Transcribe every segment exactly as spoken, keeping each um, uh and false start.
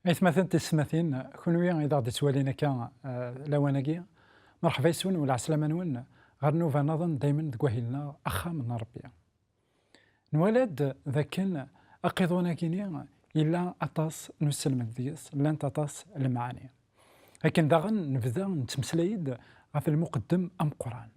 Aytmaten tisetmatin, kunwi i d aɣ-d-ittwalin akka, eh, lawan-agi, merḥba yes-wen u lɛeslama-nwen ɣer nnuba nniḍen daymen deg wahil-nneɣ Axxam n Ṛebbi. Nwala-d dakken aqiḍun-agi-ni yella aṭas n uselmed deg-s, llant aṭas n lemɛani. Akken daɣen nebda nettmeslay-d ɣef lmuqeddem ameqqran.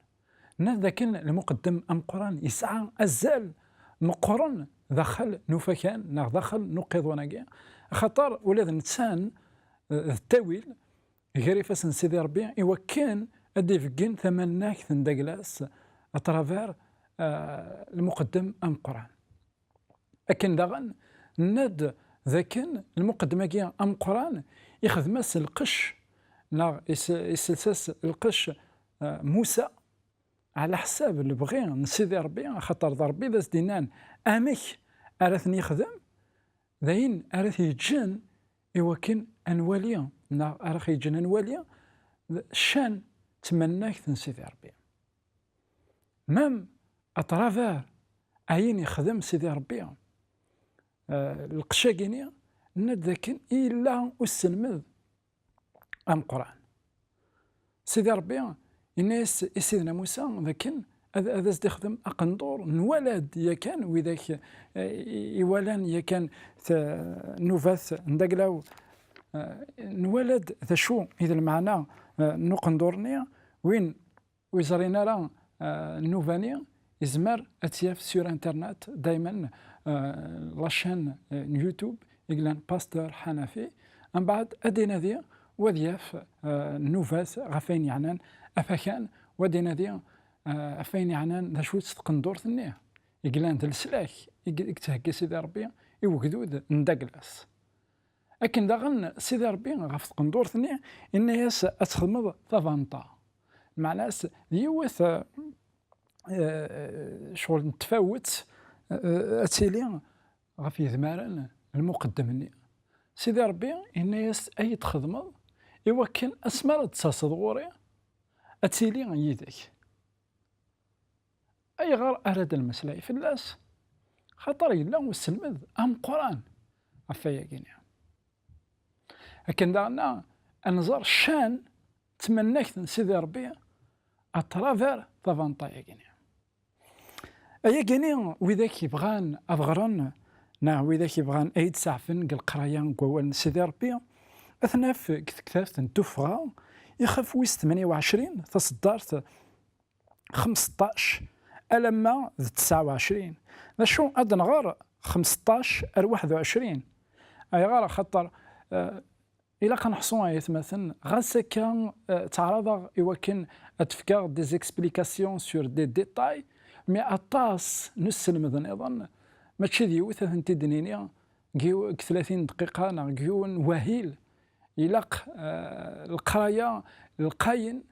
Nnan dakken lmuqeddem ameqqran yesɛa azal meqqren daxel n ufakan neɣ daxel n uqiḍun-agi, axaṭer ula d netta, eh, d ttawil gar ifassen n Sidi Ṛebbi i wakken ad d-ibeggen tamannagt n dagla-s à travers, eh, lmuqeddem ameqqran. Akken daɣen, nnan-d dakken lmuqeddem-agi ameqqran ixdem-as lqecc, neɣ is-, isels-as lqecc, eh, Musa, ɛla ḥsab lebɣi n Sidi Ṛebbi, axaṭer d Ṛebbi i d as-d-innan amek ara ten-yexdem, d ayen ara t-yeǧǧen i wakken ad nwali, neɣ ara ɣ-yeǧǧen ad nwali ccan d tmannagt n Sidi Ṛebbi. Même à travers ayen yexdem Sidi Ṛebbi, eh, lqecc-agi-ni, nnan-d dakken yella uselmed ameqqran. Sidi Ṛebbi yenna-yas i Sidna Musa dakken ad, ad as-d-ixdem aqendur. Nwala-d yakan widak, eh, i, iwalan yakan t-, nnubat n dagla-w, eh, nwala-d d acu i d lmeɛna, eh, n uqendur-nni, win ur yeẓrin ara, eh, nnuba-nni, yezmer ad tt-yaf sur Internet, daymen, eh, la chaîne, eh, n YouTube, i yellan Pasteur Hanafi. Mbeɛd ad d-inadi u ad yaf, eh, nnubat ɣef wayen yeɛnan afakan, u ad d-inadi, eh, ɣef wayen yeɛnan d acu-tt tqendurt-nni i yellan d leslak i, i yettheggi Sidi Ṛebbi i wegdud n dagla-s. Akken daɣen Sidi Ṛebbi ɣef tqendurt-nni, yenna-yas ad txedmeḍ tabanta. Lmeɛna-s d yiwet, eh, eh, ccɣel n tfawet, eh, ad tili ɣef yedmaren n lmuqeddem-nni. Sidi Ṛebbi yenna-yas ad yi-txedmeḍ i wakken asmi ara d-taseḍ ɣur-i, ad tili yid-k. Ayɣer ara d-nmeslay fell-as? Xaṭer yella uselmed ameqqran ɣef wayagi-nni. Akken daɣen ad nẓer ccan d tmannagt n Sidi Ṛebbi à travers tabanta-agi-nni. Ayagi-nni, widak yebɣan ad ɣren, neɣ widak yebɣan ad yi-d-saɛfen deg leqraya n wawal n Sidi Ṛebbi, ad t-naf deg tektabt n Tuffɣa, ixef wis tmenya u ɛecrin, taṣeddart xemseṭṭac alamma d tesɛa u ɛecrin. D acu ad nɣer xemseṭṭac ar waḥed u ɛecrin? Ayɣer? Axaṭer, eh, ilaq ad neḥṣu, ay atmaten, ɣas akka, eh, ttɛaraḍeɣ i wakken ad d-fkeɣ des explications sur des détails, mais aṭas n uselmed nniḍen, mačči d yiwet ad tent-id-nini deg yiw-, deg tlatin dqiqa neɣ deg yiwen wahil, ilaq, eh, leqraya lqayen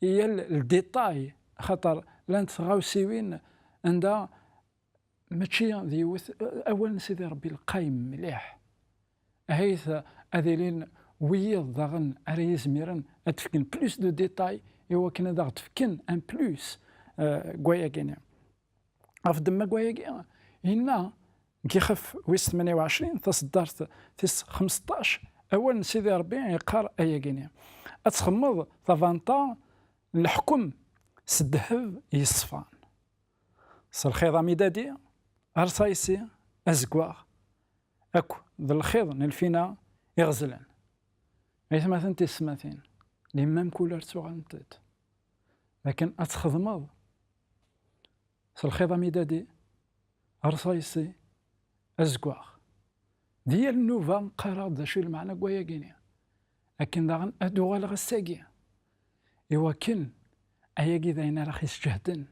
i yal ldiṭay, axaṭer llant tɣawsiwin anda mačči d yiwet, awal n Sidi Ṛebbi lqayem mliḥ. Ahayt ad ilin wiyiḍ daɣen ara yizmiren ad d-fken plus de détails i wakken ad aɣ-d-fken un plus, eh, deg wayagi-nni. Ɣef ddemma n wayagi, yenna deg yixef wis tmenya u ɛecrin, taṣeddart tis xemseṭṭac, awal n Sidi Ṛebbi yeqqar ayagi-nni: ad txemmeḍ tabanta n leḥkem s ddheb yeṣfan, s lxiḍ amidadi, rṣaysi, azeggaɣ, akk d lxiḍ n lfina iɣezlen. Aytmaten tisetmatin, les mêmes couleurs ttuɣalent-d. Lakin ad txedmeḍ s lxiḍ amidadi, rṣaysi, azeggaɣ. Di yal nnuba qqareɣ-d d acu i lmeɛna n wayagi-nni. Akken daɣen ad d-uɣaleɣ ass-agi, i wakken ayagi d ayen ara ɣ-yesǧehden,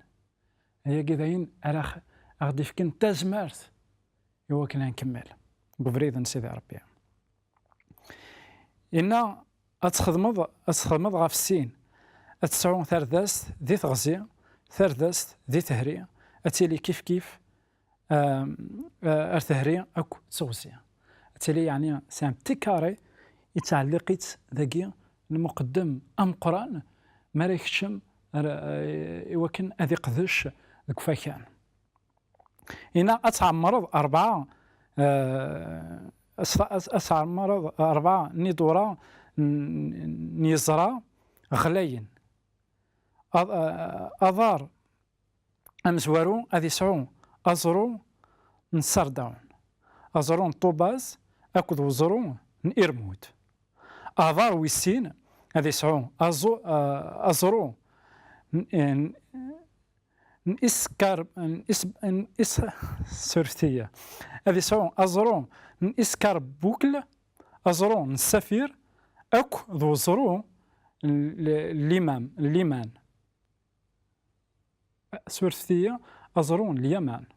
ayagi d ayen ara ɣ-, aɣ-d-ifken tazmert i wakken ad nkemmel deg ubrid n Sidi Ṛebbi. Yenna ad txedmeḍ, ad txedmeḍ ɣef sin. Ad tesɛu tardast di teɣzi, tardast di tehri, ad tili kifkif, ehm, eh, ar tehri akk d teɣzi. Ad tili, yeɛni, c'est un petit carré, yettɛelliq-itt dagi lmuqeddem ameqqran mi ara yekcem ar, eh, i wakken ad iqdec deg ufakan. Yenna ad tɛemmreḍ rebɛa, eh, as-, as-, as-ɛemreḍ rebɛa n iḍura n, n yeẓra ɣlayen. Aḍ-, a-, aḍar amezwaru ad yesɛu aẓru n Sardawn, aẓru n Ṭubaz akked uẓru n Irmud. Aḍar wis sin ad yesɛu aẓu-, a-, aẓru n, n, n Iskar-, n Is-, n Is-, surfet-iyi. Ad yesɛu aẓru n Iskarbukl, aẓru n Safir, akk d uẓru n l-, Limam, Liman. Surfet-iyi, aẓru n Lyaman.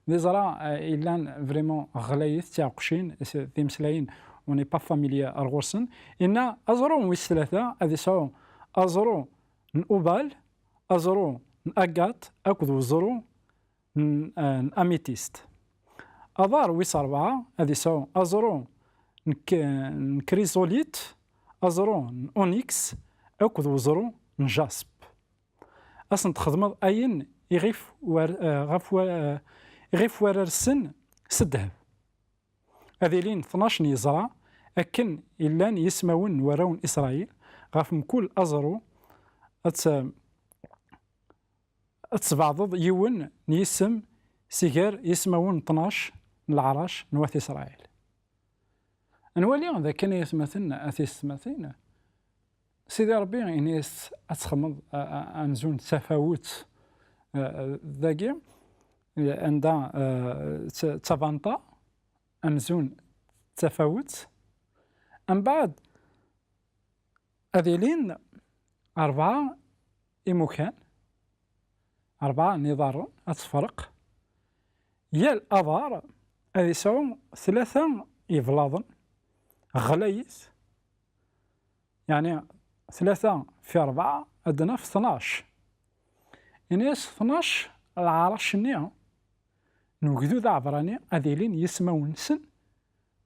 D iẓra, eh, yellan vraiment ɣlayit, d tiɛeqqcin, s-, timeslayin, on n'est pas familier ar ɣur-sen. Inna aẓru wis tlata ad yesɛu aẓru n Ubal, aẓru n Agat, akked uẓru n, eh, n Amitist. Aḍar wis rebɛa ad yesɛu aẓru n k-, n Krizolit, aẓru n Onyx, akked uẓru n Jasp. Ad sen-txedmeḍ ayen iɣef war-, eh, ɣef wa-, eh, iɣef wara rsen s ddheb. Ad ilin tnac n yeẓra akken i llan yismawen n warraw n Isṛayil, ɣef mkul aẓru ad t-, ad tesbeɛdeḍ yiwen n yisem si gar yismawen n tnac n leɛrac n wat Isṛayil. Ad nwali d akken ay atmaten, a tiyessetmatin, Sidi Ṛebbi ini-as ad txedmeḍ, a, a, amzun d tafawet, a, a, dagi, anda, a, d ta-, d tabanta, amzun d tafawet. Mbeɛd ad ilin rebɛa imukan, rebɛa n iḍarren, ad tefreq. Yal aḍar ad yesɛu tlata yeblaḍen, ɣlayit, yeɛni tlata fi rebɛa ad naf tnac. Ini-as tnac leɛrac-nni n ugdud aɛebṛani ad ilin yismawen-nsen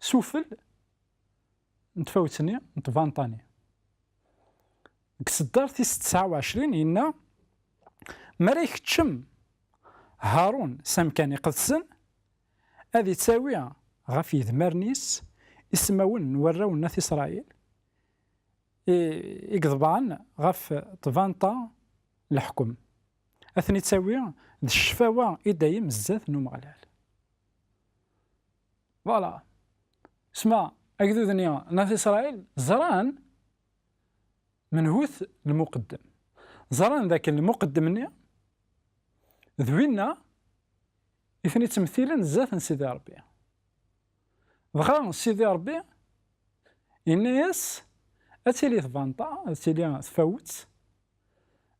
sufel n tfawet-nni, n tbanta-nni. Deg tseddart tis tesɛa u ɛecrin yenna, mi ara ikeččem Harun s amkan iqedsen, ad ittawi ɣef yedmaren-is ismawen n warraw n At Isṛayil i, i iḍebɛen ɣef tbanta n leḥkem. Ad ten-ittawi d ccfawa i dayem zdat n Umeɣlal. Voilà. Sma, agdud-nni n At Isṛayil ẓran menhut lmuqeddem. Ẓran dakken lmuqeddem-nni d winna i ten-ittmettilen zdat n Sidi Ṛebbi. Dɣa Sidi Ṛebbi yenna-yas ad tili tbanta, ad tili tfawet,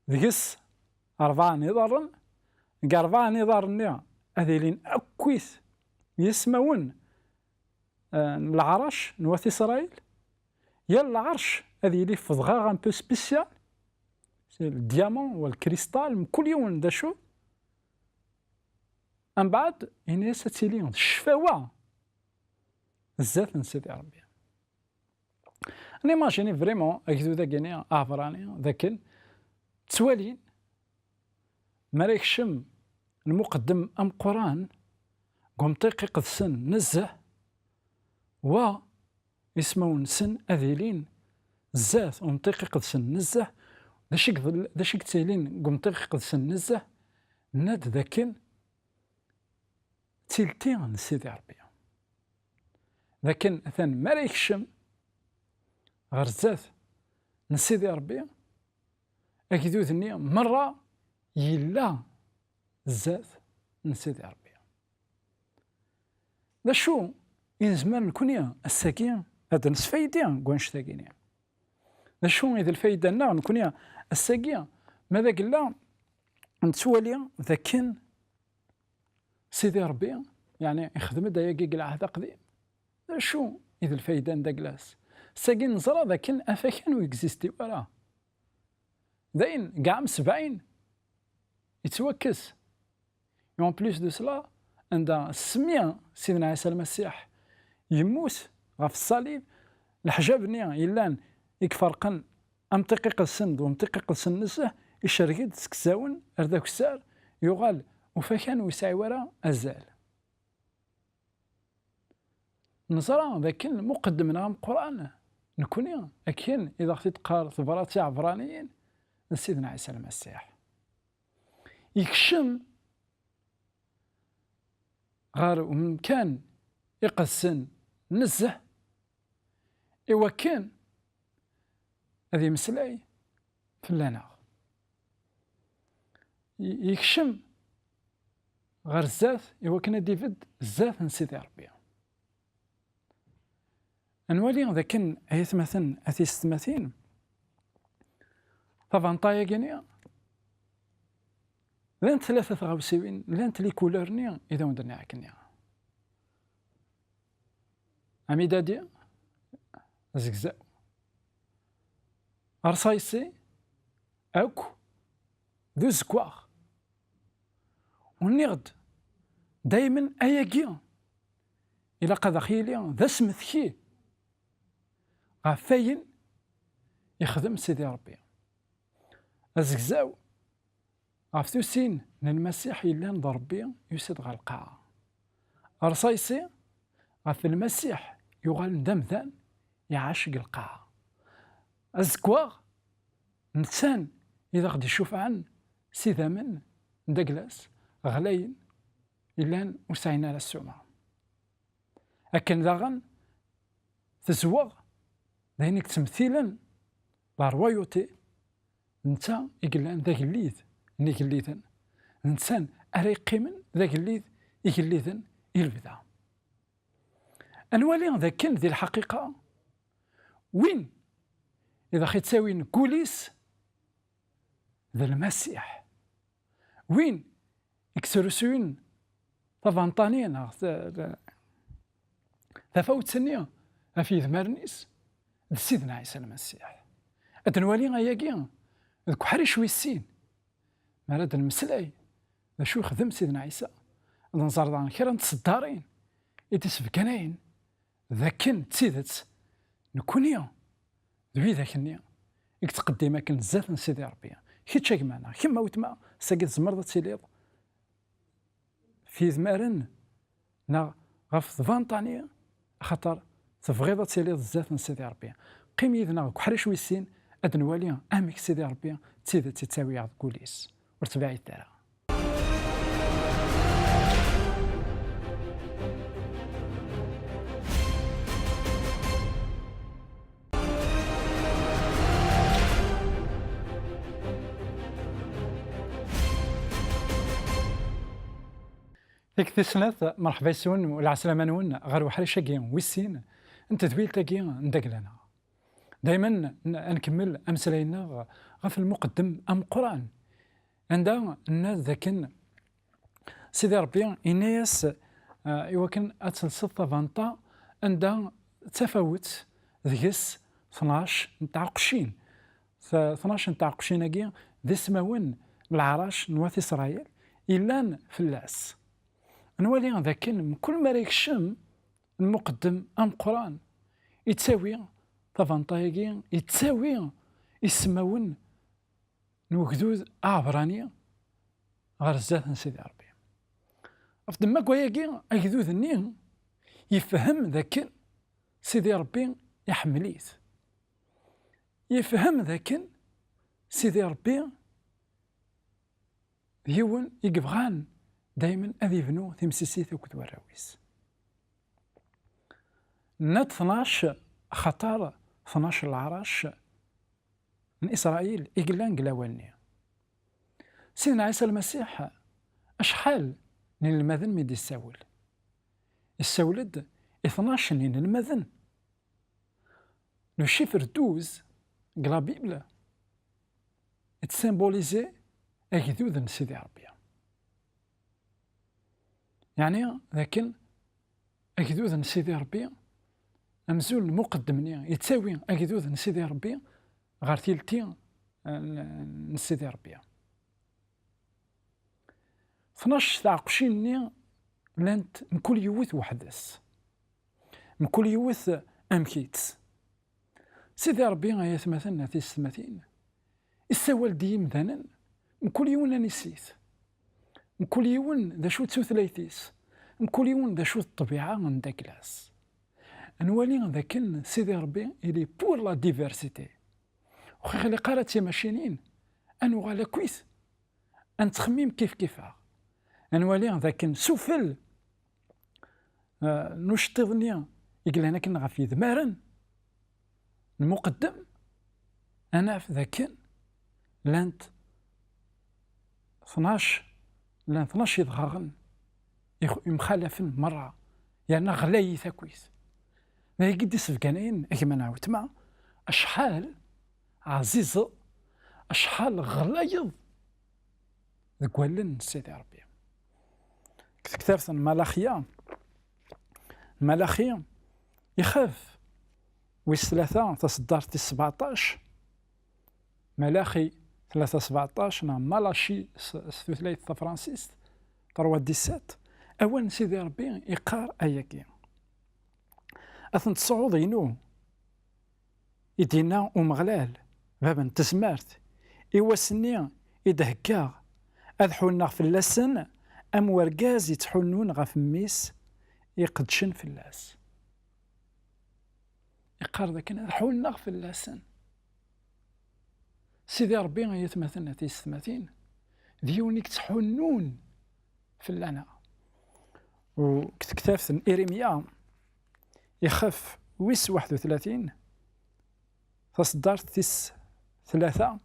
deg-s rebɛa n iḍarren, deg rebɛa n iḍarren-nni ad ilin akkit yismawen, eh, n leɛrac n wat Isṛayil. Yal lɛerc ad yili f udɣaɣ un peu spécial, c'est le diamant ou le cristal, mkul yiwen d acu. Mbeɛd, ini-as ad tili d ccfawa zdat n Sidi Ṛebbi. Nimajini vraiment agdud-agi-ni aɛebṛani d akken ttwalin mi ara yekcem lmuqeddem ameqqran deg umṭiq iqedsen nezzeh, wa ismawen-nsen ad ilin zdat umṭiq iqedsen nezzeh. D acu i yed-, d acu i yettilin deg umṭiq iqedsen nezzeh? Nna-d d akken d tilti n Sidi Ṛebbi. D akken atan mi ara yekcem ɣer zdat n Sidi Ṛebbi, agdud-nni merra yella zdat n Sidi Ṛebbi. D acu i nezmer nekni ass-agi ad d-nesfaydi deg wanect-agi-ni? D acu i d lfayda-nneɣ nekni ass-agi, ma d agella nettwali d akken Sidi Ṛebbi, yeɛni, ixdem-d ayagi deg Lɛehd Aqdim? D acu i d lfayda n daglas? Sagi neẓra d akken afakan ur yexistiw ara. Dayen, deg ɛam sebɛin, yettwakkes. Et en plus de cela, anda s mi Sidna Ɛisa Lmasiḥ yemmut ɣef ṣṣalib, leḥjab-nni yellan i iferqen amṭiq iqedsen d umṭiq iqedsen nezzeh, icerreg-d seg tzawen ar d akessar, yuɣal ufakan ur yesɛi ara azal. Neẓra d akken lmuqeddem-nneɣ ameqqran, nekni, akken i d aɣ-t-id-teqqar tebrat Iɛebraniyen, d Sidna Ɛisa Lmasiḥ. Yekcem ɣer umkan iqedsen nezzeh, iwakken ad yemmeslay fell-aneɣ. Y-, yekcem ɣer zdat iwakken ad d-ibedd zdat n Sidi Ṛebbi. Ad nwali d akken, ay atmaten, a tisetmatin, tabanṭa-agi-nni, llant tlata tɣawsiwin, llant les couleurs-nni i d awen-d-nniɣ akkenni. Amidadi, azegzaw, rṣayṣi, akk d uzeggaɣ. U nniɣ-d, daymen ayagi ilaq ad aɣ-yili d asmetki ɣef wayen ixdem Sidi Ṛebbi. Azegzaw, ɣef tusin n Lmasiḥ yellan d Ṛebbi yusa-d ɣer lqaɛa. Rṣayṣi, ɣef Lmasiḥ yuɣalen d amdan iɛac deg lqaɛa. Azeggaɣ, netta i d aɣ-d-icufɛen s idammen n Daglas ɣlayen, yellan ur sɛin ara ssuma. Akken daɣen tezweɣ d ayen i yettmettilen la royauté, d netta i yellan d agellid n igelliden, d netta ara yeqqimen d agellid igelliden i lebda. Ad nwali d akken di lḥaqiqa win i d aɣ-ittawin deg wul-is d Lmasiḥ. Win i yesrusuyen tabanṭa-nni neɣ ta-, ta-, tafawet-nni ɣef yedmaren-is d Sidna Ɛisa Lmasiḥ. Ad nwali ayagi deg uḥric wis sin, mi ara d-nemmeslay d acu yexdem Sidna Ɛisa, ad nẓer daɣen kra n tseddarin i d-isbeganayen d akken d tidet nekni d widak-nni i yettqeddim akken zdat n Sidi Ṛebbi. Kečč a gma neɣ kemm a weltma, ass-agi tzemreḍ ad tiliḍ f yidmaren neɣ ɣef tbanṭa-nni, axaṭer tebɣiḍ ad tiliḍ zdat n Sidi Ṛebbi. Qqim yid-neɣ deg uḥric wis sin, ad nwali amek Sidi Ṛebbi d tidet yettawi-aɣ deg wul-is. Ur tebɛidet ara. Tikkelt tis snat, merḥba yes-wen u lɛeslama-nwen ɣer uḥric-agi wis sin n tedwilt-agi n Dagla-nneɣ. Daymen n-, ad nkemmel ameslay-nneɣ ɣef lmuqeddem ameqqran, anda nenna d akken Sidi Ṛebbi yenna-yas, eh, i wakken ad telseḍ tabanṭa anda d tafawet deg-s tnac n tɛeqqcin. T-, tnac n tɛeqqcin-agi d ismawen n leɛrac n wat Isṛayil yellan fell-as. Ad nwali d akken mkul mi ara yekcem lmuqeddem ameqqran, yettawi tabanṭa-agi, yettawi ismawen n ugdud aɛebrani ɣer zdat n Sidi Ṛebbi. Ɣef ddemma n wayagi, agdud-nni yefhem d akken Sidi Ṛebbi iḥemmel-it. Yefhem d akken Sidi Ṛebbi d yiwen i yebɣan daymen ad yebnu timsisit akked warraw-is. Nna-d tnac, axaṭer tnac n leɛrac n Isṛayil i yellan deg lawan-nni. Sidna Ɛisa Lmasiḥ, acḥal n inelmaden mi d-issawel? Issawel-d i tnac n inelmaden. Le chiffre douze deg la Bible, yettsymbolise agdud n Sidi Ṛebbi. Yeɛni d akken agdud n Sidi Ṛebbi, amzul n muqeddem-nni, yettawi agdud n Sidi Ṛebbi ɣer tilti, eh, n, n Sidi Ṛebbi. Tnac tɛeqqcin-nni llant mkul yiwet weḥd-s. Mkul yiwet amek-itt. Sidi Ṛebbi, ay atmaten, a tisetmatin, issawal-d i yimdanen, mkul yiwen anis-it, mkul yiwen d acu d tutlayt-is, mkul yiwen d acu d ṭṭbiɛa n Daglas. ad nwali d akken Sidi Ṛebbi, il est pour la diversité. Ur ɣ-ixliq ara d timacinin, ad nuɣal akkit, ad nettxemmim kif kifaɣ. Ad nwali d akken sufell, eh, n uceṭṭiḍ-nni i yellan akken ɣef yedmaren, nmuqeddem, ad naf d akken llant tnac, llan tnac idɣaɣen ix-, imxalafen merra, yerna ɣlayit akkit. D ayagi i d-isbeganayen, a gma neɣ weltma, acḥal ɛzizeḍ, acḥal ɣlayeḍ deg wallen n Sidi Ṛebbi. Deg tektabt n Malaxi, Malaxi, ixef wis tlata, taṣeddart tis sebɛeṭṭac, Malaxi tlata sebɛeṭṭac, neɣ Malachi s, s tutlayt tafransist, trois dix-sept, awal n Sidi Ṛebbi iqqar ayagi: "Ad tent-tesɛuḍ inu," i d-yenna Umeɣlal, Bab n tezmert, "i wass-nni i d-heggaɣ, ad ḥunneɣ fell-asen am wergaz yettḥunnun ɣef mmi-s iqeddcen fell-as." Iqqar dakken ad ḥunneɣ fell-asen. Sidi Ṛebbi, ay atmaten, a tiyessetmatin, d yiwen i yettḥunnun fell-aneɣ. U deg tektabt n Irimya, ixef wis waḥed u tlatin, taṣeddart tis tlata,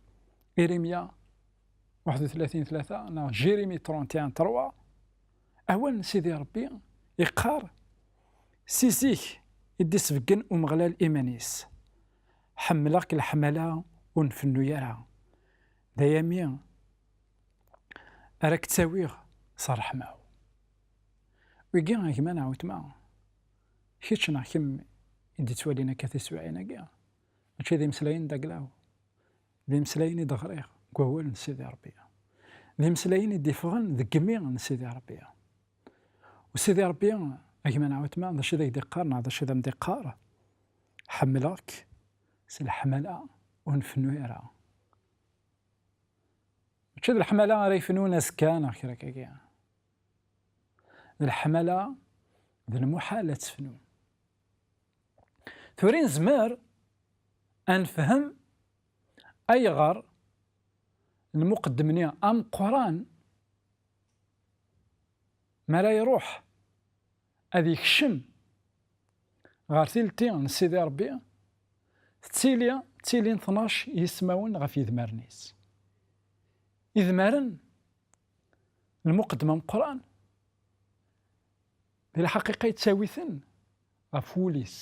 Irimya waḥed u tlatin tlata, neɣ Jérémie trente et un trois, awal n Sidi Ṛebbi iqqar: "Si zik i d-isbeggen Umeɣlal iman-is, ḥemmleɣ-k leḥmala ur nfennu ara, d ayami ara k-ttawiɣ s ṛṛeḥma-w." Wigi, a gma neɣ weltma, kečč neɣ kemm i d-ittwalin akka tiswiɛin-agi, mačči d imeslayen d aglaw, d imeslayen i d-ɣriɣ deg wawal n Sidi Ṛebbi, d imeslayen i d-iffɣen deg imi n Sidi Ṛebbi. U Sidi Ṛebbi, a gma neɣ weltma, d acu i d ak-d-iqqar neɣ d acu i d am-d-iqqar? "Ḥemmleɣ-k s leḥmala ur nfennu ara." Mačči d leḥmala ara yefnun azekka neɣ kra akkagi. D leḥmala, d lmuḥal ad tefnu. Tura nezmer ad nefhem ayɣer lmuqeddem-nni ameqqran, mi ara iruḥ ad yekcem ɣer tilelli n Sidi Ṛebbi, tettili, ttilin tnac yismawen ɣef yedmaren-is. Idmaren, lmuqeddem ameqqran, di lḥaqiqa yettawi-ten ɣef wul-is.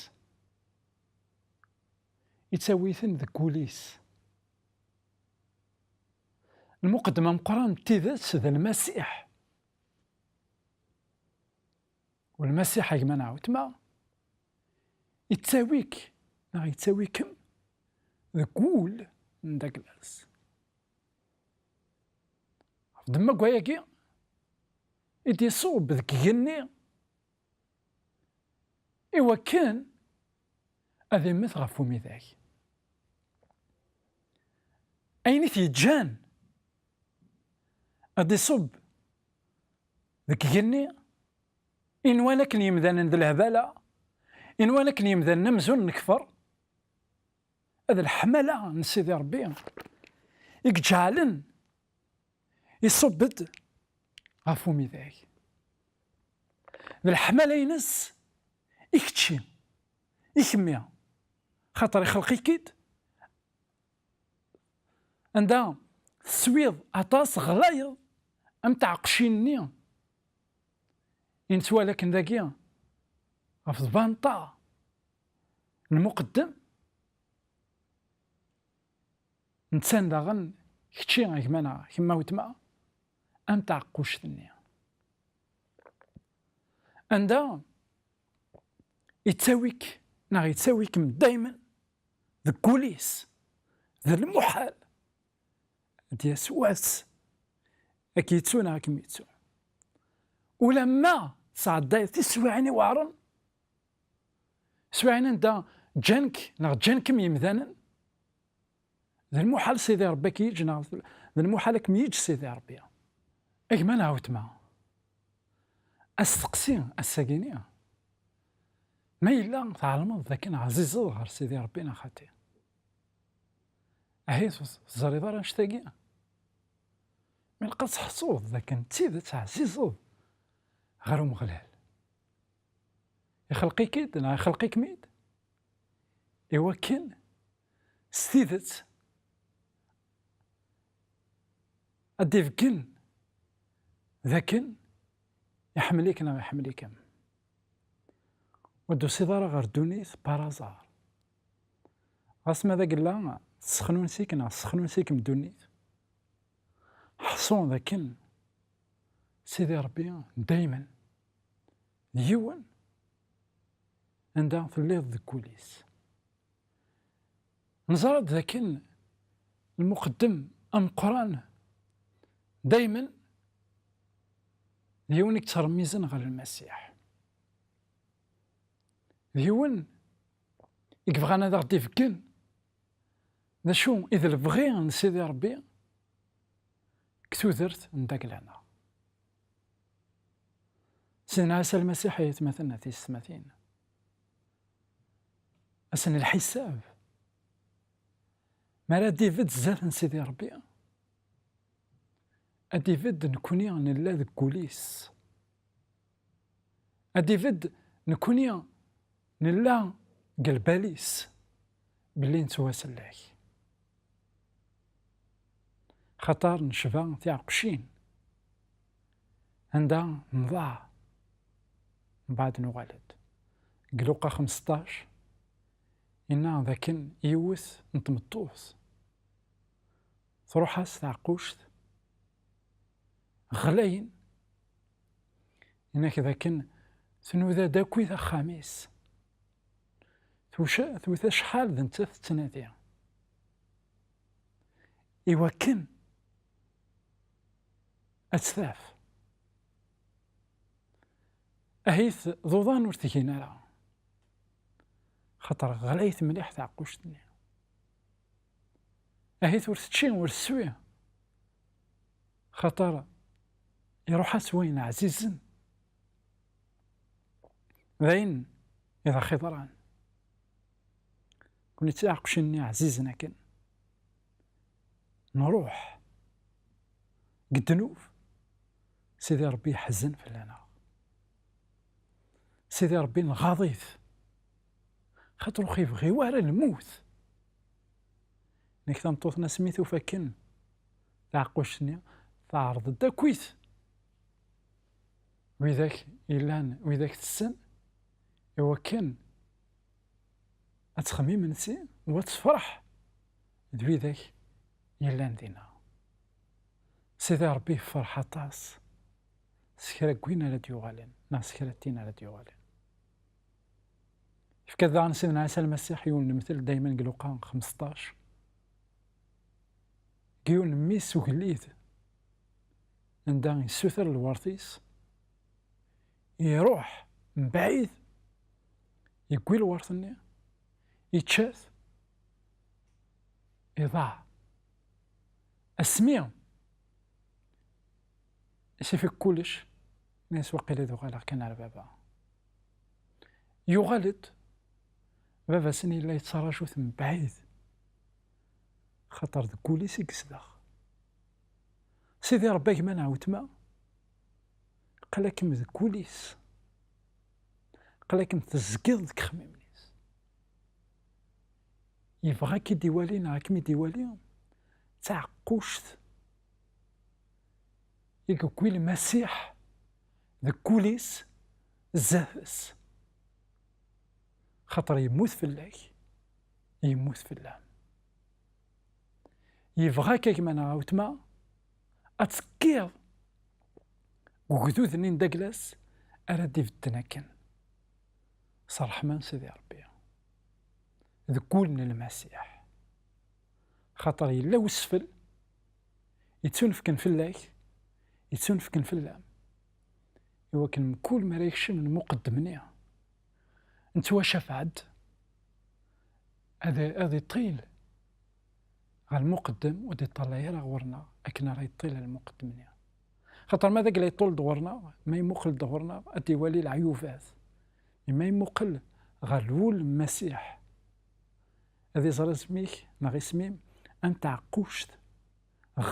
Yettawi-ten deg wul-is. Lmuqeddem ameqqran n tidet d Lmasiḥ. U Lmasiḥ, a gma neɣ weltma, yettawi-k neɣ yettawi-kem deg wul n daglas. D ma deg wayagi i d-iṣub deg igenni i wakken ad immet ɣef umidag. Ayen i t-yeǧǧan ad iṣub deg igenni, i nwan akken yemdanen d lehbala, i nwan akken yemdanen amzun nekfer, d leḥmala n Sidi Ṛebbi i iǧeɛlen iṣubb-d ɣef umidag. D leḥmala-ines i kečči, i kemmi, xaṭer ixleq-ik-id anda teswiḍ aṭas, ɣlayeḍ am tɛeqcin-nni i nettwali akken dagi ɣef tbanṭa n lmuqeddem. Netta daɣen, kečči a gma neɣ kemm a weltma, am tɛeqquct-nni, anda yettawi-k neɣ yettawi-kem daymen deg wul-is, d lmuḥal ad d-yas wass ad k-yettu neɣ ad kem-yettu. Ulamma tesɛeddayeḍ tiswiɛin iweɛren, swiɛin anda ǧǧan-k neɣ ǧǧan-kem yemdanen, d lmuḥal Sidi Ṛebbi ad k-yeǧǧ, neɣ d lmuḥal ad kem-yeǧǧ Sidi Ṛebbi. A gma neɣ a weltma, asteqsi ass-agi-ni, Ma yella tɛelmeḍ d akken ɛzizeḍ ɣer Sidi Ṛebbi neɣ xaṭi, ahi ur teẓriḍ ara annect-agi. Mi ilaq ad teḥṣuḍ d akken d tidet ɛzizeḍ ɣer Umeɣlal. Ixleq-ik-id neɣ ixleq-ikem-id i wakken s tidet ad d-ibeggen d akken iḥemmel-ik neɣ iḥemmel-ikem. Ur d-tusiḍ ara ɣer ddunit par hasard. Ɣas ma d agella tessexnunsi-k neɣ tessexnunsi-kem ddunit, ḥṣu d akken Sidi Ṛebbi daymen d yiwen anda telliḍ deg wul-is. Neẓra-d d akken lmuqeddem ameqqran daymen d yiwen i yettṛemmizen ɣer Lmasiḥ. D yiwen i yebɣan ad aɣ-d-ibeggen d acu i d lebɣi n Sidi Ṛebbi deg tudert n dagla-nneɣ. Sidna Ɛisa Lmasiḥ, ay atmaten, a tiyessetmatin, ass n lḥisab, mi ara d-ibedd zdat n Sidi Ṛebbi, ad d-ibedd nekkni nella deg wul-is. Ad d-ibedd nekkni nella deg lbal-is belli nettwasellek. Xaṭer necba tiɛeqqcin anda nḍaɛ, mbeɛd nuɣal-d. Deg Luqa xmesṭac, yenna d akken yiwet n tmeṭṭut truḥ-as tɛeqquct ɣlayen, yenna-k d akken tnuda-d akkit axxam-is. Twet acḥal d nettat tettnadi i wakken ad tt-taf. Ahit d uḍan ur t-gin ara, xaṭer ɣlayet mliḥ tɛeqquct-nni. Ahit ur tečči ur teswi, xaṭer iruḥ-as wayen ɛzizen. D ayen i d aɣ-iḍran. Kunni d tiɛeqcin-nni ɛzizen akken. Nruḥ deg ddnub, Sidi Ṛebbi yeḥzen fell-aneɣ. Sidi Ṛebbi nɣaḍ-it, xaṭer ur ɣ-ibɣi wara lmut. Nek tameṭṭut-nni asmi tufa akken taɛeqquct-nni, teɛreḍ-d akkit widak yellan, widak tessen, i wakken ad txemmem imensi u ad tefreḥ d widak yellan dinna. Sidi Ṛebbi yefreḥ aṭas s kra n win ara d-yuɣalen neɣ s kra n tin ara d-yuɣalen. Yefka-d daɣen Sidna Ɛisa Lmasiḥ yiwen n lemtel daymen deg Luqa xmesṭac, deg yiwen n mmi-s ugellid, anda yessuter lweṛt-is, iruḥ mebɛid, yewwi lweṛt-nni, yečča-t, iḍaɛ. Asmi i s-ifek kullec, nni-as waqila ad uɣaleɣ kan ar baba. Yuɣal-d, baba-sen yella yettraǧu-t mebɛid, xaṭer deg wul-is i yezdeɣ. Sidi Ṛebbi, a gma neɣ weltma, aql-akem deg wul-is, aql-akem tezgiḍ deg ixemmimen-is. Yebɣa ad k-id-iwali neɣ ad kem-id-iwali d taɛeqquct i yewwi Lmasiḥ deg wul-is zdat-s. Xaṭer yemmut fell-ak, yemmut fell-am. Yebɣa-k a gma neɣ a weltma ad tekkiḍ deg ugdud-nni n dagla-s ara d-ibedden akken s ṛṛeḥma n Sidi Ṛebbi deg wul n Lmasiḥ. Xaṭer yella wesfel yettunefken fell-ak, yettunefken fell-am, i wakken mkul mi ara yekcem lmuqeddem-nni n ttwacafɛed, ad, ad iṭil ɣer lmuqeddem, ur d-iṭṭalay ara ɣur-neɣ akken ara yeṭṭil ɣer lmuqeddem-nni. Xaṭer ma d agla yeṭṭul-d ɣur-neɣ, ma imuqel-d ɣur-neɣ, ad d-iwali leɛyubat. Ma imuqel ɣer wul n Masiḥ, ad iẓer isem-ik neɣ isem-im am taɛeqquct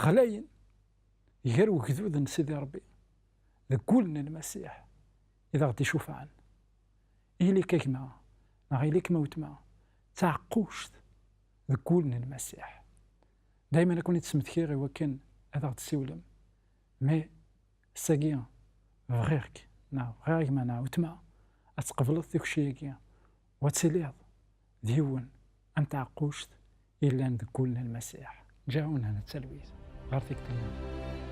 ɣlayen gar ugdud n Sidi Ṛebbi deg wul n Lmasiḥ i d aɣ-d-icufɛen. Ili-k a gma neɣ ili-kem a weltma d taɛeqquct deg wul n Lmasiḥ. Daymen ad ken-id-smektiɣ i wakken ad aɣ-d-tessiwlem. Mais ass-agi bɣiɣ-k, neɣ bɣiɣ a gma neɣ a weltma, ad tqebleḍ tikci-agi u ad tiliḍ d yiwen am taɛeqquct yellan deg wul n Lmasiḥ. Ǧǧiɣ-awen hna talwit ɣer tikti-nniḍen.